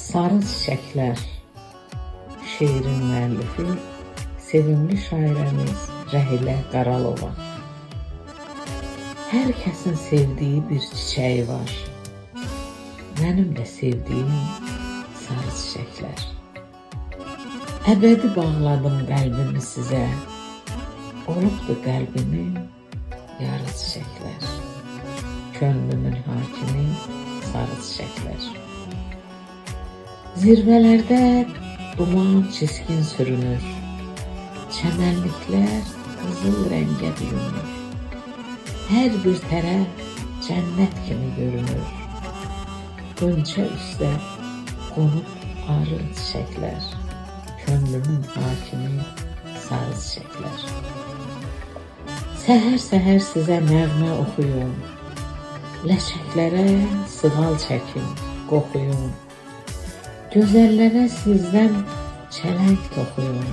Sarı Çiçəklər şeirin müəllifi sevimli şairəmiz Rəhilə Qaralova. Hər kəsin sevdiyi bir çiçəyi var. Mənim də sevdiyim sarı çiçəklər. Əbədi bağladım qəlbimi sizə. Olubdu qəlbimin yarı çiçəklər. Könlümün hakimi sarı çiçəklər. Zirvələrdə duman çiskin sürünür. Çəmənliklər qızıl rəngə bürünür. Hər bir tərəf cənnət kimi görünür. Qönçə üstə qonub arı çiçəklər. Könlümün hakimi sarı çiçəklər. Səhər-səhər sizə nəğmə oxuyum. Ləçəklərə sığal çəkim, qoxuyum. Gözəllərə sizdən çələng toxuyum.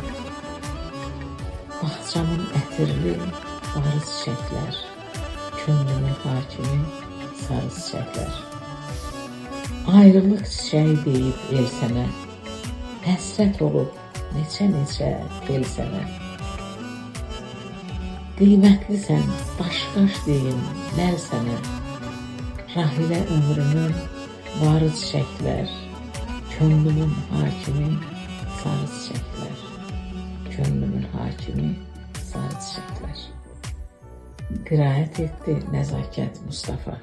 Bağçamın ətirli barı çiçəklər. Könlümün hakimi sarı çiçəklər. Ayrılıq çiçəyi deyib el sənə. Həsrət olub neçə-neçə tel sənə. Qiymətlisən, daş-qaş deyim, ləl sənə. Rahilə ömrümün varı çiçəklər. Könlümün hakimi sarı çiçəklər. Könlümün hakimi sarı çiçəklər. Qiraət etdi Nəzakət Mustafa.